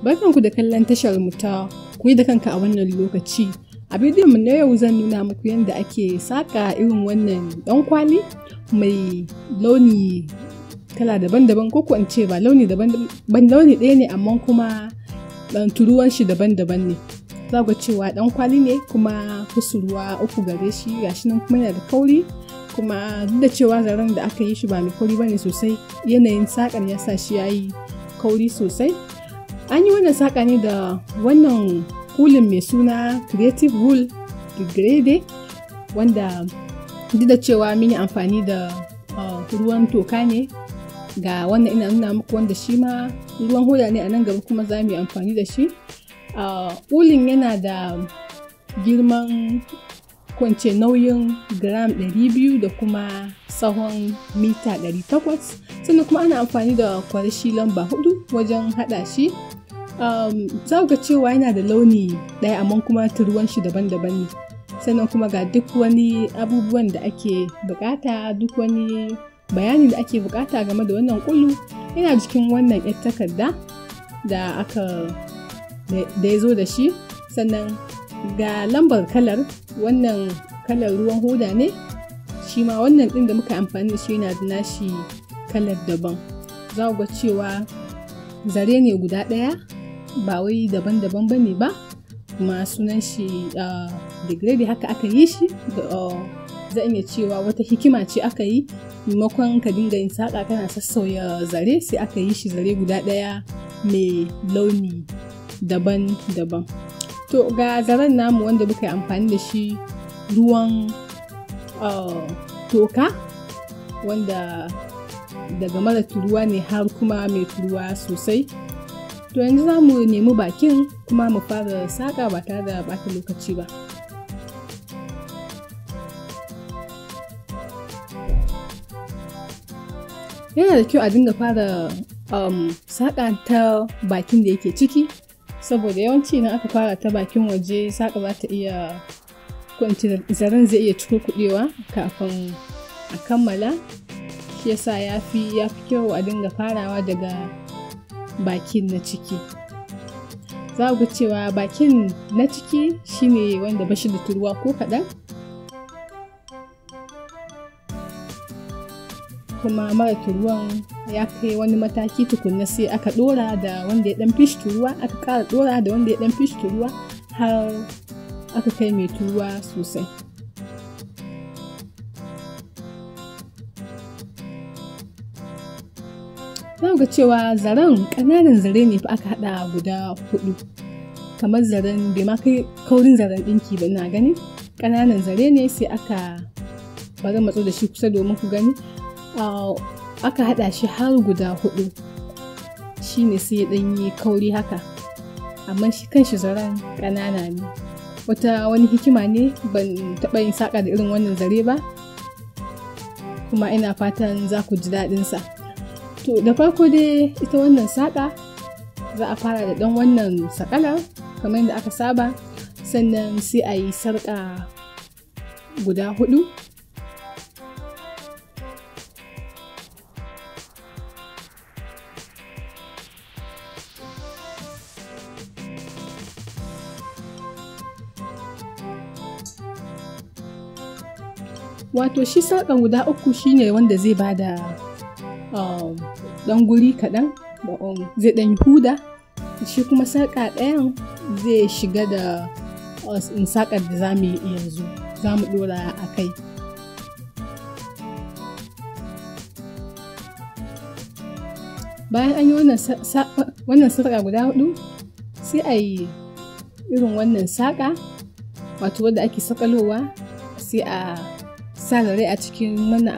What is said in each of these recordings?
Barkanku da kallon tashar mu ta Koyi da Kanka a wannan lokaci. A bidiyon mu na yau zan nuna muku yadda ake saƙa irin wannan ɗankwali mai launi kala daban-daban, ko ko in ce ba launi daban-daban, launi ɗaya ne amma kuma ɗan turuwan shi daban-daban ne. Za ku ga cewa ɗankwali ne kuma kusurwa uku gare shi, gashi nan kuma yana da kauri, kuma duk da cewa zaren da aka yi shi ba mai kauri bane sosai, yanayin saƙar ya sa shi ya yi kauri sosai. An yi wannan saƙa ne da wannan ulin mai suna Creative Wool Grade, wanda duk da cewa mun yi amfani da ruwan toka ne. Ga wannan ina nuna muku wanda shi ma ruwan hoda ne, a nan gaba kuma za mu yi amfani da shi. Ulin yana da girman, ko in ce nauyin gram 200 da kuma tsawon mita 800. Sannan kuma ana amfani da kwarashi lamba 4 wajen haɗa shi. Za ku ga cewa yana da launi ɗaya amma kuma turuwan shi daban-daban ne. Sannan kuma ga duk wani abubuwan da ake buƙata, duk wani bayani da ake buƙata game da wannan ƙulu yana jikin wannan 'yar takarda da aka da ya zo da shi. Sannan ga lambar kalar, wannan kalar ruwan hoda ne, shi ma wannan ɗin da muka amfani da shi yana da nashi kalar daban. Za ku ga cewa zare ne guda ɗaya, ba wai daban-daban ba ne ba, kuma sunan shi Degrade, haka aka yi shi. Zan iya cewa wata hikima ce aka yi, maimakon ka dinga yin saƙa kana sassauya zare, sai aka yi shi zare guda ɗaya mai launi daban-daban. To ga zaren namu wanda muka yi amfani da shi, ruwan toka, wanda daga mara turuwa ne har kuma mai turuwa sosai. To yanzu za mu nemi bakin kuma mu fara saƙa ba tare da ɓata lokaci ba. Yana da kyau a dinga fara saƙa ta bakin da yake ciki, saboda yawanci idan aka fara ta bakin waje, saƙa za ta iya, ko in ce zaren zai iya cukurkuɗewa kafin a kammala. Shi yasa ya fi kyau a dinga farawa daga bakin na ciki. Za ku ga cewa bakin na ciki shine wanda bashi da turuwa ko kaɗan, kuma mara turuwan ya kai wani mataki tukunna sai aka ɗora da wanda ya ɗan fishi turuwa, aka ƙara ɗora da wanda ya ɗan fishi turuwa har aka kai mai turuwa sosai. Za ku ga cewa zaren ƙananan zare ne fa aka haɗa guda 4, kamar zaren bai ma kai kaurin zaren ɗinki ba, ina gani ƙananan zare ne, sai aka bari matso da shi kusa domin ku gani. Aka haɗa shi har guda 4, shine sai ya ɗan yi kauri haka, amma shi kanshi zaren ƙanana ne. Wani hikima ne, ban taɓa yin saƙa da irin wannan zare ba, kuma ina fatan za ku ji daɗinsa. To da farko dai ita wannan saƙa za a fara da ɗan wannan saƙalar kamar yadda aka saba, sannan sai a yi sarƙa guda 4. Wato shi sarƙan guda 3 shine wanda zai bada ɗan guri kaɗan, zai ɗan yi huda. Shi kuma sarƙa ɗayan zai shiga da saƙar da za mu yi yanzu, za mu ɗora a kai. Bayan an yi wannan sarƙa guda 4, sai a yi irin wannan saƙa, wato wadda ake saƙalowa, sai a sa zare a cikin mana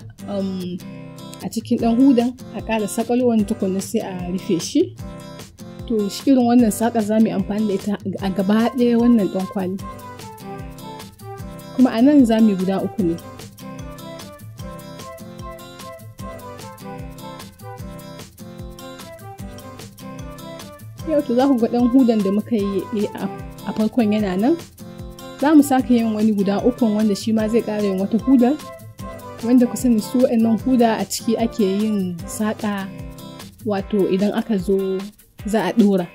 a cikin ɗan hudan, a ƙara saƙalowar tukunna sai a rufe shi. To shi irin wannan saƙa za mu yi amfani da ita a gaba ɗaya wannan ɗankwali, kuma a nan za mu yi guda 3 ne. Yau to za ku ga ɗan hudan da muka yi a farkon yana nan. Za mu sake yin wani guda 3 wanda shi ma zai ƙara yin wata hudar, wanda ku sani su waɗannan huda a ciki ake yin saƙa, wato idan aka zo za a ɗora.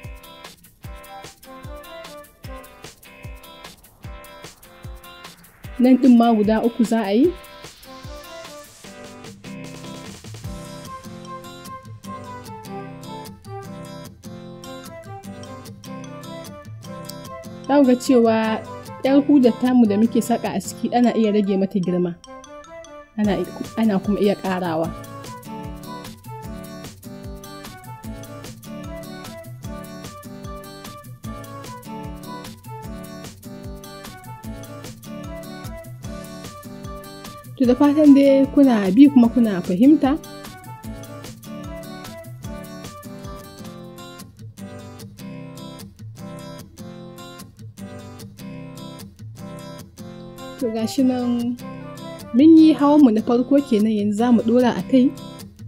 Nan ɗin ma guda 3 za a yi. Za ku ga cewa ‘yar hudar tamu da muke saƙa a ciki ana iya rage mata girma, ana kuma iya ƙarawa. To da fatan dai kuna bi kuma kuna fahimta. To gashi nan mun yi hawanmu na farko kenan, yanzu za mu ɗora a kai.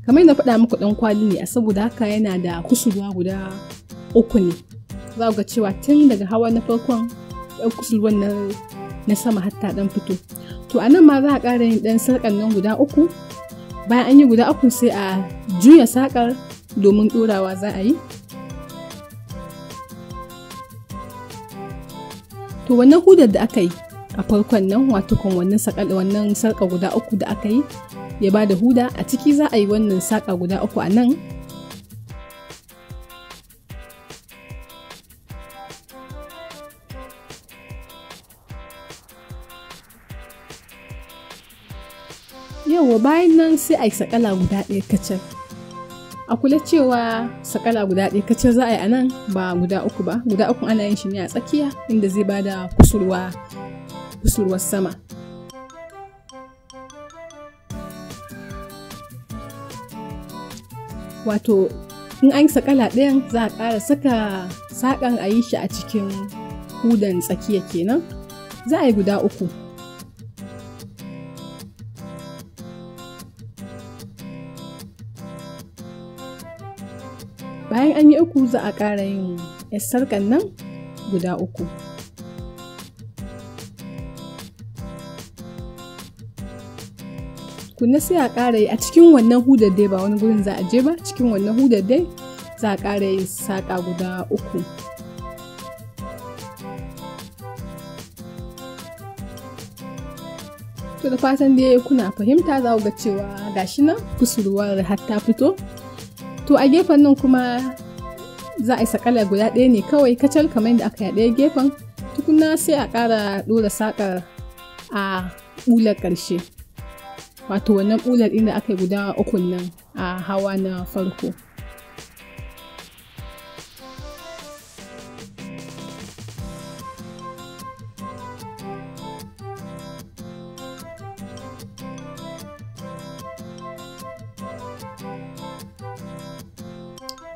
Kamar na faɗa muku ɗan kwali ne, saboda haka yana da kusurwa guda 3 ne. Za ku ga cewa tun daga hawa na farkon ɗan kusurwan na sama har ta ɗan fito. To a nan ma za a ƙara yin ɗan sarƙar nan guda 3. Bayan an yi guda 3 sai a juya saƙar domin ɗorawa za a yi. To wannan hudar da aka yi a farkon nan, wato kan wannan wannan sarƙa guda 3 da aka yi ya ba da huda, a ciki za a yi wannan saƙa guda 3 a nan. Yauwa, bayan nan sai a yi saƙala guda 1 kacal. A kula cewa saƙala guda 1 kacal za a yi a nan, ba guda 3 ba. Guda 3 ana yin shi ne a tsakiya inda zai ba da kusurwar sama. Wato in an yi saƙala ɗayan za a ƙara saka saƙan a yi shi a cikin hudan tsakiya kenan. Za a yi guda 3. Bayan an yi 3 za a ƙara yin ‘yar sarƙan nan guda 3. Tukunna sai a ƙara yi a cikin wannan hudar dai, ba wani gurin za a je ba, cikin wannan hudar dai za a ƙara yin saƙa guda 3. To da fatan dai kuna fahimta, za ku ga cewa gashi nan kusurwar har ta fito. To a gefen nan kuma za a yi saƙala guda 1 ne kawai kacal kamar yadda aka yi a ɗaya gefen. Tukunna sai a ƙara ɗora saƙar a ɓular ƙarshe, wato wannan ɓular inda aka yi guda 3 nan a hawa na farko.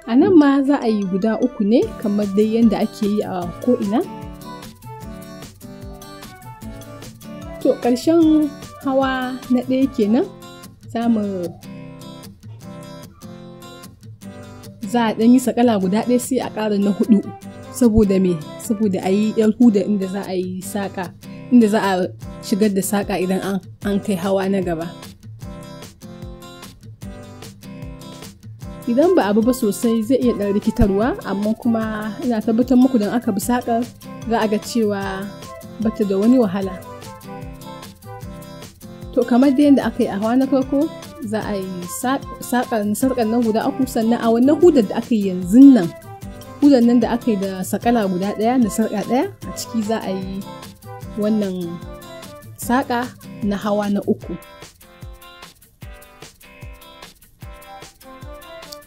A nan ma za a yi guda 3 ne kamar dai yadda ake yi a ko'ina. To ƙarshen hawa na 1 kenan, za a ɗan yi saƙala guda 1 sai a ƙara na 4, saboda me? Saboda a yi ‘yar huda inda za a yi saƙa, inda za a shigar da saƙa idan an kai hawa na gaba. Idan ba abu ba sosai zai iya ɗan rikitarwa, amma kuma ina tabbatar muku don aka bi saƙar za a ga cewa bata da wani wahala. To kamar dai yadda aka yi a hawa na farko, za a yi sarƙar nan guda 3, sannan a wannan hudar da aka yi yanzu nan, hudar nan da aka yi da saƙala guda 1 da sarƙa 1, a ciki za a yi wannan saƙa na hawa na 3.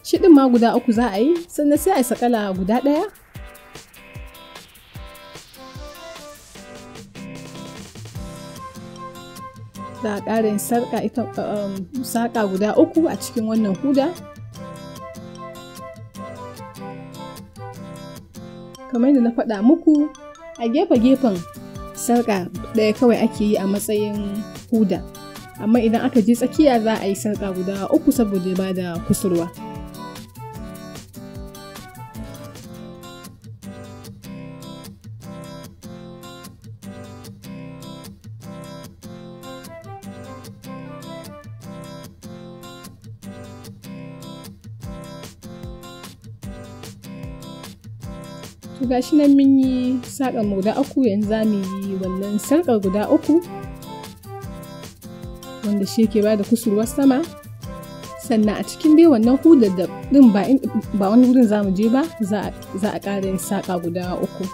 Shi ɗin ma guda 3 za a yi, sannan sai a yi saƙala guda 1. Za a ƙara yin saƙa guda 3 a cikin wannan huda. Kamar yadda na faɗa muku, a gefe-gefen sarƙa ɗaya kawai ake yi a matsayin huda, amma idan aka je tsakiya za a yi sarƙa guda 3 saboda ba da kusurwa. To gashi nan mun yi saƙar mu guda 3, yanzu za mu yi wannan sarƙar guda 3. wanda shi yake bada kusurwar sama. Sannan a cikin dai wannan hudar da ɗin ba wani wurin za mu je ba, za a ƙara yin saƙa guda 3.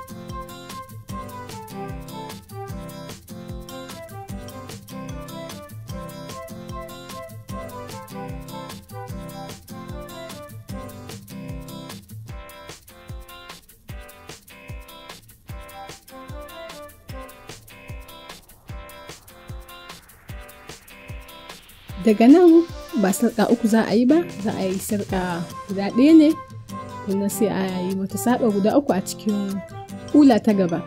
Daga nan ba sarƙa 3 za a yi ba, za a yi sarƙa guda 1 ne, sannan sai a yi wata saƙa guda 3 a cikin hula ta gaba.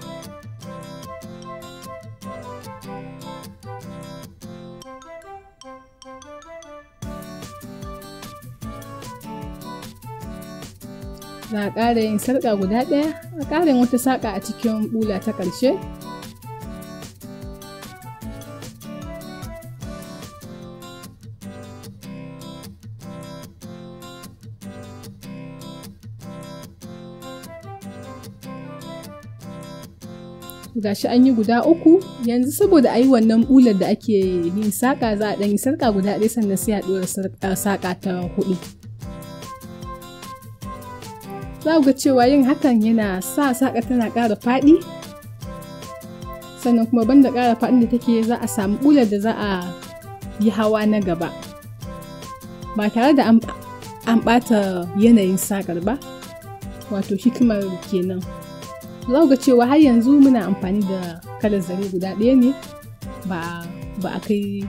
Za a ƙara yin sarƙa guda 1, a ƙara yin wata saƙa a cikin ɓula ta ƙarshe. Gashi an yi guda 3, yanzu saboda a yi wannan ɓular da ake yin saƙa za a ɗan yi sarƙa guda 1 sannan sai a ɗora saƙa ta 4. Za ku ga cewa yin hakan yana sa saƙa tana ƙara faɗi, sannan kuma banda ƙara faɗin da take za a samu ɓular da za a yi hawa na gaba ba tare da an ɓata yanayin saƙar ba, wato hikimar kenan. Za ku ga cewa har yanzu muna amfani da kalar zare guda 1 ne, ba a kai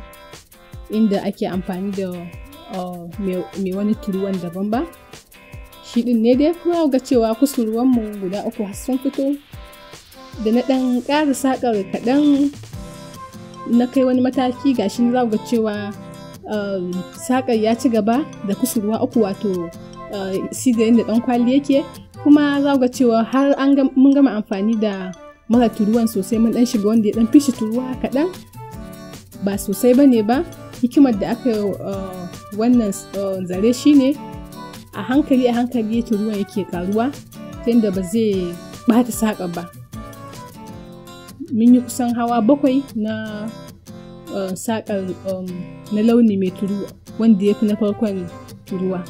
inda ake amfani da mai wani turuwan daban ba. Shi ɗin ne dai. Kuma ga cewa kusurwanmu guda 3 har sun fito. Da na ɗan ƙara saƙar kaɗan na kai wani mataki, gashi za ku ga cewa saƙar ya ci gaba da kusurwa 3, wato sigarin da ɗan kwali yake. Kuma za ku ga cewa har mun gama amfani da mara turuwan sosai, mun ɗan shiga wanda ya ɗan fishi turuwa kaɗan, ba sosai ba ne ba. Hikimar da aka yi wannan zare shine a hankali a hankali turuwan yake ƙaruwa ta yadda ba zai ɓata saƙar ba. Mun yi kusan hawa 7 na saƙar na launi mai turuwa wanda ya fi na farkon turuwa.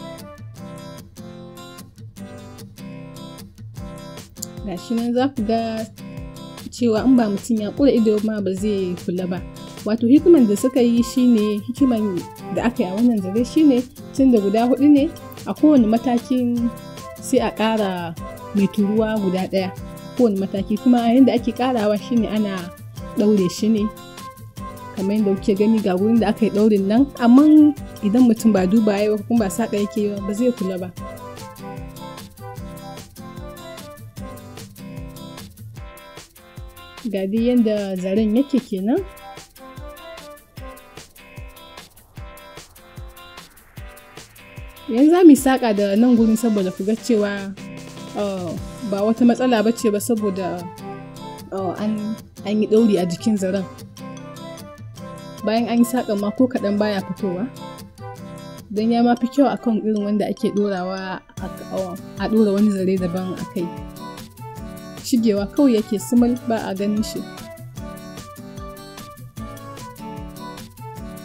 Gashi nan za ku ga cewa in ba mutum ya ƙura ido ma ba zai kula ba. Wato hikiman da suka yi shine, hikiman da aka yi a wannan zare shine tun da guda 4 ne, a kowane matakin sai a ƙara mai turuwa guda 1 kowane mataki. Kuma yadda ake ƙarawa shine ana ɗaure shi ne kamar yadda kuke gani ga wurin da aka yi ɗaurin nan, amma idan mutum ba duba ya ba kuma ba saƙa yake yi ba zai kula ba. Ga dai yadda zaren yake kenan. Yanzu za mu yi saƙa da nan gurin saboda ku ga cewa ba wata matsala ba ce ba, saboda an yi ɗauri a jikin zaren. Bayan an yi saƙa ma ko kaɗan baya fitowa, don ya ma fi kyau akan irin wanda ake ɗorawa a ɗora wani zare daban a kai. Shigewa kawai yake sumul, ba a ganin shi.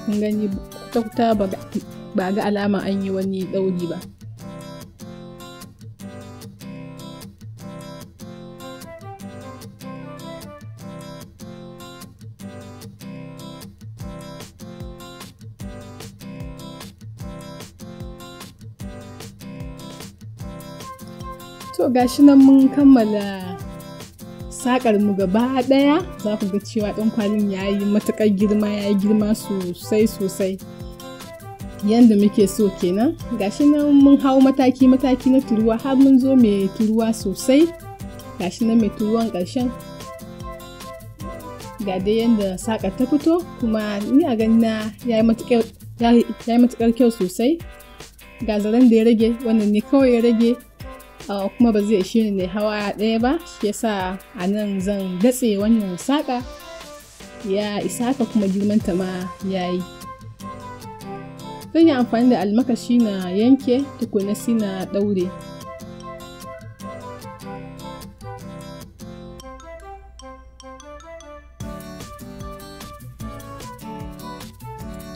Kun gani kwata-kwata ba ga alama an yi wani ɗauri ba. To gashi nan mun kammala saƙar mu gaba ɗaya. Za ku ga cewa ɗan kwalin ya yi matuƙar girma, ya yi girma sosai sosai yanda muke so kenan. Gashi nan mun hau mataki mataki na turuwa har mun zo mai turuwa sosai. Gashi nan mai turuwan ƙarshen. Ga dai yanda saƙar ta fito, kuma ni a ganina ya yi matuƙar kyau sosai. Ga zaren da ya rage, wannan ne kawai ya rage. Kuma ba zai ishe ni ne hawa ɗaya ba, shi yasa a nan zan datse wannan saƙa. Ya isa haka kuma girmanta ma ya yi. Zan yi amfani da almakashi na yanke tukuna sai na ɗaure.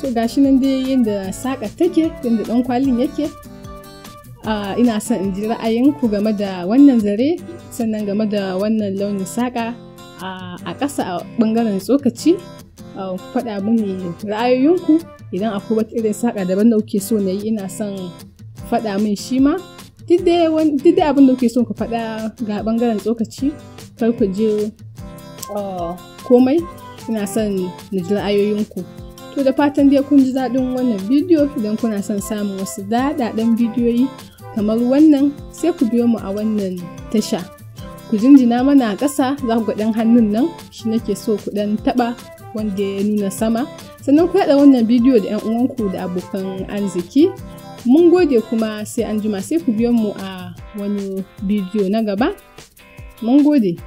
To gashi nan dai yadda saƙa take, yadda ɗan kwalin yake. Ina son in ji ra'ayinku game da wannan zare, sannan game da wannan launin saƙa a ƙasa a ɓangaren tsokaci. Ku faɗa mini ra'ayoyinku. Idan akwai wata irin saƙa daban da kuke so na yi, ina son faɗa min shi ma. Duk dai abin da kuke so ku faɗa ga ɓangaren tsokaci, kar ku ji komai. Ina son na ji ra'ayoyinku. To da fatan dai kun ji daɗin wannan bidiyo. Idan kuna son samun wasu daɗaɗɗen bidiyoyi kamar wannan, sai ku biyo mu a wannan tasha. Ku jinjina mana a ƙasa, za ku ga ɗan hannun nan, shi nake so ku ɗan taɓa wanda ya nuna sama. Sannan ku yaɗa wannan bidiyo da 'yan uwanku da abokan arziki. Mun gode kuma sai an jima, sai ku biyo mu a wani bidiyo na gaba. Mun gode.